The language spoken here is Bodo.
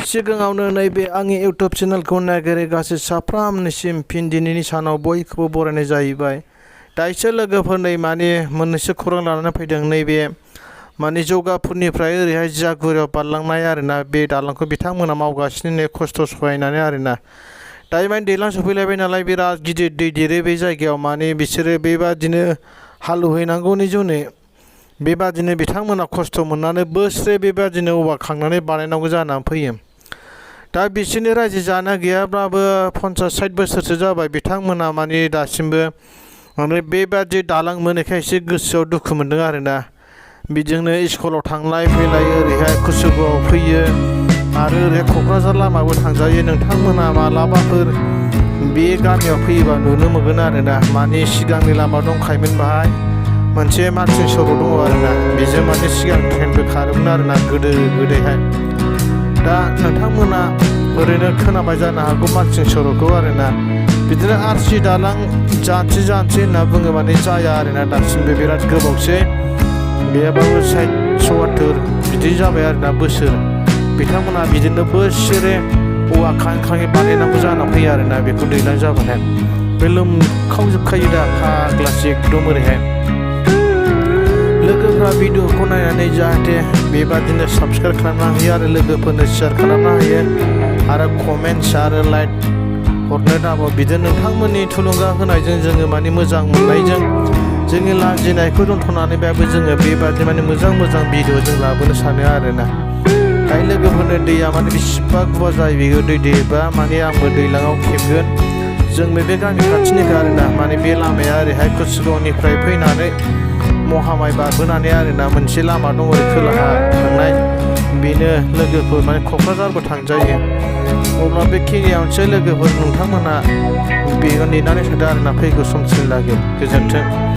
सिगाङावनो नैबे आंनि इउटुब चेनेलखौ नागिरै गासै साफ्रामनिसिम फिन दिनैनि सानाव बयखौबो बरायनाय जाहैबाय। दाइसो लोगोफोर नै मोननैसो खौरां लानानै फैदों। नैबे जौगापुरनिफ्राय ओरैहाय जागुरियाव बारलांनाय आरोना, बे दालांखौ बिथांमोना मावगासिनो खस्थ' सहायनानै आरोना। दायो दैज्लां सफैलायबाय नालाय बिराद गिदिर दै देरो बे जायगायाव, बिसोरो बेबादिनो हालौहैनांगौनि जुनै बेबादिनो बिथांमोना खस्थ' मोननानै बोसोरे बेबादिनो औवा खांनानै बानायनांगौ जानानै फैयो। दा बिसोरनि रायजो जाना गैयाब्लाबो 50-60 बोसोरसो जाबाय बिथांमोना दासिमबो बेबादि दालां मोनैखाय एसे गोसोआव दुखु मोनदों आरोना। बिजोंनो स्कुलाव थांलाय फैलाय ओरैहाय कुसुगावआव फैयो आरो ओरैहाय क'क्राझार लामाबो थांजायो। नोंथांमोना मालाबाफोर बे गामियाव फैयोबा नुनो मोनगोन आरोना। सिगांनि लामा दंखायोमोन, बाहाय मोनसे मार्चिं सर' दङ आरोना, बेजों सिगां ट्रेनबो खारोमोन आरोना गोदोहाय। दा नोंथांमोना ओरैनो खोनाबाय जानो हागौ मार्चिं सर'खौ आरोना। बिदिनो आरसि दालां जानोसै होनना बुङो, जाया आरोना दासिमबो बिराद गोबावसै, गैयाबाबो 60-70 बिदि जाबाय आरोना बोसोर। बिथांमोना बिदिनो बोसोरे औवा खाङै बानायनांगौ जाना फैयो आरोना। बेखौ दैज्लां जाबाथाय बे लोमखावजोबखायो दा फाग्लासो एकदम ओरैहाय। लोगोफ्रा भिडिअखौ नायनानै जाहाथे बेबादिनो साबस्क्राइब खालामना होयो आरो लोगोफोरनो शेयार खालामना होयो आरो कमेन्ट्स आरो लाइक हरनो दाबाव। बिदिनो नोंथांमोननि थुलुंगा होनायजों जोङो मोजां मोननायजों जोंनि लाजिनायखौ दोनथ'नानैबाबो जोङो बेबादि मोजां भिडिअ जों लाबोनो सानो आरोना। दायो लोगोफोरनो दैया बेसेबा गुवार जायो, बेयो दै देरबा आंबो दैज्लाङाव खेबगोन। जोंबो बे गामि खाथिनिखा आरोना, बे लामाया ओरैहाय कुसुगावनिफ्राय फैनानै महामाय बारबोनानै आरोना मोनसे लामा दं ओरै खोलाहा थांनाय, बेनो लोगोफोर क'क्राझारबो थांजायो। अब्ला बेखिनियावनोसै लोगोफोर, नोंथांमोना बेखौ नेनानै थादो आरोना फैगौ समसिम लागै। गोजोन्थों।